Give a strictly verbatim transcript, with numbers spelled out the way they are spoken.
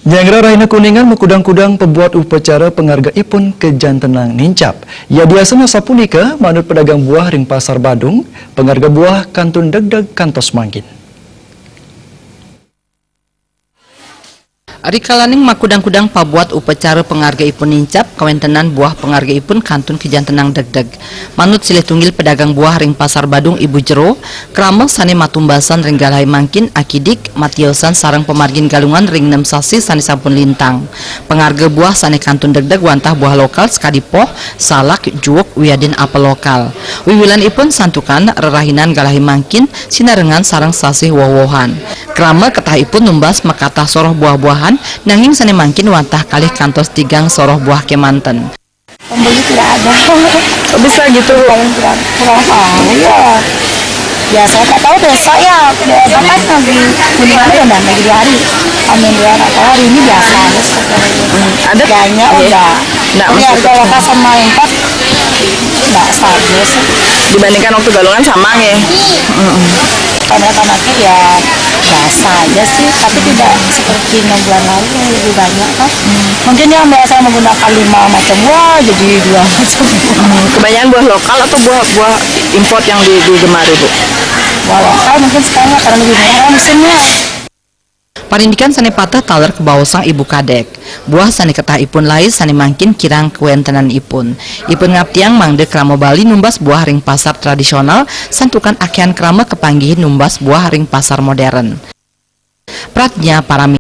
Nyanggra rahina Kuningan, makudang-kudang pabuat upacara pangargaipun kajantenang nincap. Yadiastun sapunika, manut pedagang buah ring Pasar Badung, pangarga buah kantun degdeg kantos mangkin. Rikalaning makudang-kudang pabuat upacara pangargaipun nincap, kawentenan buah pangargaipun kantun kajantenang degdeg. Manut silih tunggil pedagang buah ring Pasar Badung, Ibu Jero, krama sane matumbasan ring galahé mangkin akidik, matiosan sareng pamargin Galungan ring nem sasih sane sampun lintang. Pangarga buah sane kantun degdeg wantah buah lokal sakadi poh, salak, juuk, wiadin apel lokal. Wiwilanipun santukan rerahinan galahé mangkin sinarengan sareng sasih woh-wohan. Krama ketahipun numbas makatah soroh buah-buahan, nanging sane mangkin wantah kalih kantos tigang soroh buah kemanten. Pembeli tidak ada. Kok bisa gitu, Bu? Paling kurang, kurang tahu ya. Biasa, nggak tahu besok ya, besok kan lagi Kuningan ya, dan lagi dua hari. Amin, dua hari. Kalau hari ini biasa aja sih. Hmm, ada. Banyak, iya, udah. Nggak, maksudnya harga lokal sama impor nggak stabil sih. Dibandingkan waktu Galungan sama ya? Mm-mm. Kalau mereka pakai ya biasa aja sih, tapi tidak seperti enam bulan lalu yang lebih banyak kan. Hmm. Mungkin yang biasa menggunakan lima macam buah jadi dua macam buah. Hmm, kebanyakan buah lokal atau buah-buah impor yang di-, digemari, Bu? Buah lokal mungkin sekarang karena lebih murah musimnya. Parindikan sane pateh taler kabaosang Ibu Kadek. Buah sane ketahipun lais sane mangkin kirang kawentenanipun. Ipun ngaptiang mangda krama Bali numbas buah ring pasar tradisional, santukan akehan krama kapanggihin numbas buah ring pasar modern. Pradnya Parami.